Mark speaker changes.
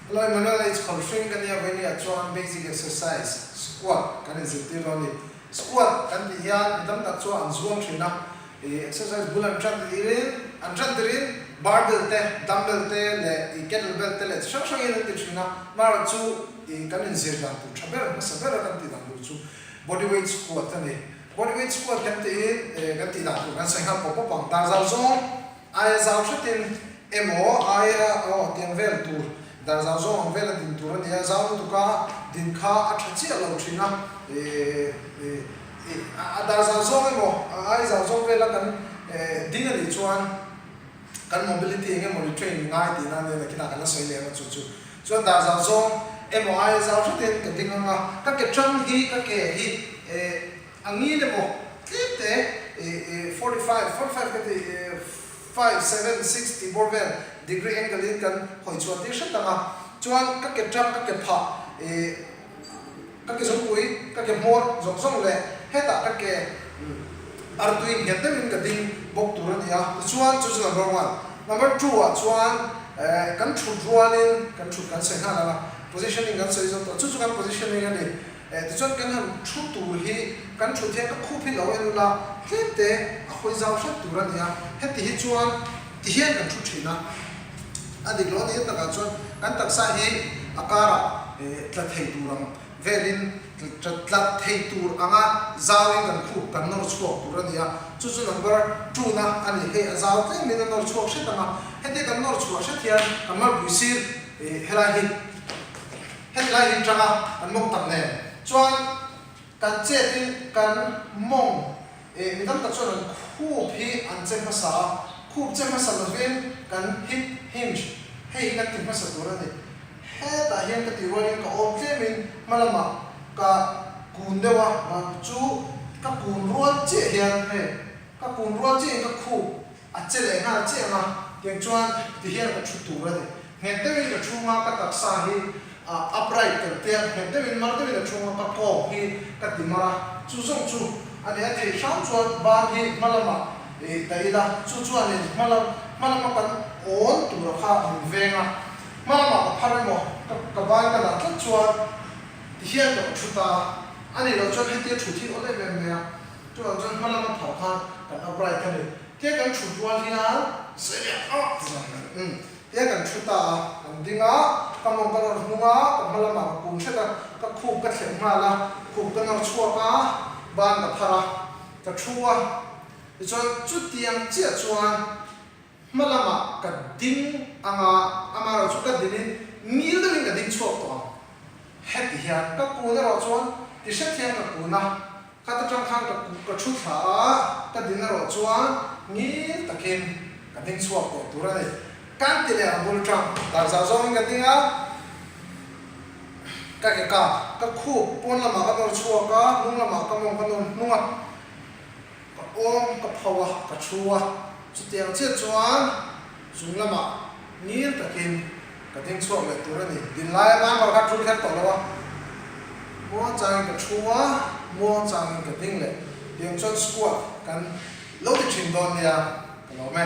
Speaker 1: Hello Emmanuel H Khawlhring ka nia vawinia chuan basic exercise squat kan inzirtir dawn a ni. Squat kan tih hian mi tam tak chuan an zuang thin a, ih exercise bul an tan tirin an tan tirin barbell te, dumbbell te leh ih kettle bell te leh chi hrang hrangin an ti thin a, amaherawhchu chu ih kan inzir dan tur tha ber hmasa bera kan tih dan tur chu body weight squat a ni. Body weight squat kan tiin kan tih dan tur kan sawi nghal pawp pawp ang, dar zau zawng. Aia zau hretin emaw aia aw tiang vel tur dar zau zawng ang vela din tur a ni a, zau lutuka din kha a tha chiah lo thin a, a dar zau zawng emaw aia zau zawng vela kan ding a nih chuan kan mobility eng emaw ni train ngai tihna a nia nakinah kan la sawi leh ang a chu chu chuan dar zau zawng emaw aia zau hretin ka ding ang a, ka ke tang hi ka ke hi A ngil emaw tlem te i 45, 45 ka ti 5, 7, 6 tih bawr vel degree angle in kan hawi chhuah tir hret ang a, chuan ka ke tang ka ke phah i ka ke zawngpui ka ke hmawr zawng zawng leh hetah ka ke artui nghet deuhin ka ding bawk tur a ni a, tichuan chu chu number one. Number two ah chuan kan thut rualin kan thut kan sawi nghal ang a, positioning kan sawi zawk tawh, chu chu kan positioning a ni. Tichuan kan han thu tur hi kan thut hian ka khup hi lo en ula tlem te a hawi zau hret tur a ni a, heti hi chuan ti hian kan thu thin a, a dik lo a ni a takah chuan kan taksa hi a karah tla thei tur ang velin tla thei tur anga zauin kan khup kan nawr chhuak tur a ni a, chu chu number two na a ni, hei a zau tlemin a nawr chhuak hret ang a, hetia kan nawr chhuah hret hian kan malpui sir helai hi. Heti lai hi tanga kan mawng tak nen chuan kan chet in kan mawng eh mi tam tak chuan an khup hi an che hmasa a, khup che hmasa lovin kan hip hinge hei hi kan ti hmasa tur a ni. Hetah hian ka tih rualin ka awm tlemin hma lamah ka kun deuh a, chu ka kun rual chiah hian hei ka kun rual chiahin ka khup A che leh nghal chiang a, tiang chuan ti hian ka thu tur a ni. Nghet deuhin ka chhung a, ka taksa hi upright kan tia, nghet deuhin mar deuhin a chhung a, ka kawng hi ka ti mar a, chu zawng chu a ni. A theih hram chuan ban hi hma lamah dah ila, chu chuanin hma lam hma lama kan awn tura kha min veng a, hma lamah ka phar emaw ka ban ka dah tlat chuan ti hian ka rawn thu ta a nih loh chuan hetia thut hi awl em em mai a. Chuvang chuan hma lama phar kha kan upright a ni. Tia kan thut rual hian tia kan thu ta a, kan ding a, ka mawng ka nawr hnung a, ka hma lamah ka kun hret a, ka khup ka thlep nghal a, khup ka nawr chhuak a, ban ka phar a, ka thu a. Tichuan chutiang chiah chuan hma lamah ka ding ang a, amaherawhchu ka dinin ngil deuhin ka ding chhuak tawh ang. Heti hian ka kun erawh chuan ti hret hian ka kun a, khat atang khan ka ka thu thla a, ka din erawh chuan ngil takin ka ding chhuak tawh tur a ni. Kan ti leh ang bul tang dar zau zawngin ka ding a, ka ke ka ka khup pawn lamah ka nawr chhuak a, hnung lamah ka mawng ka nawr hnung a, ka awm ka pho a, ka thu a, chutiang chiah chuan chung lamah ngil takin Ka ding chhuak leh tur a ni. Din laia ban var kha tul kher tawh lo a, muang changin ka thu a, muang changin ka ding leh. Tiang chuan squat kan lo ti thin dawn nia, ka lawm e.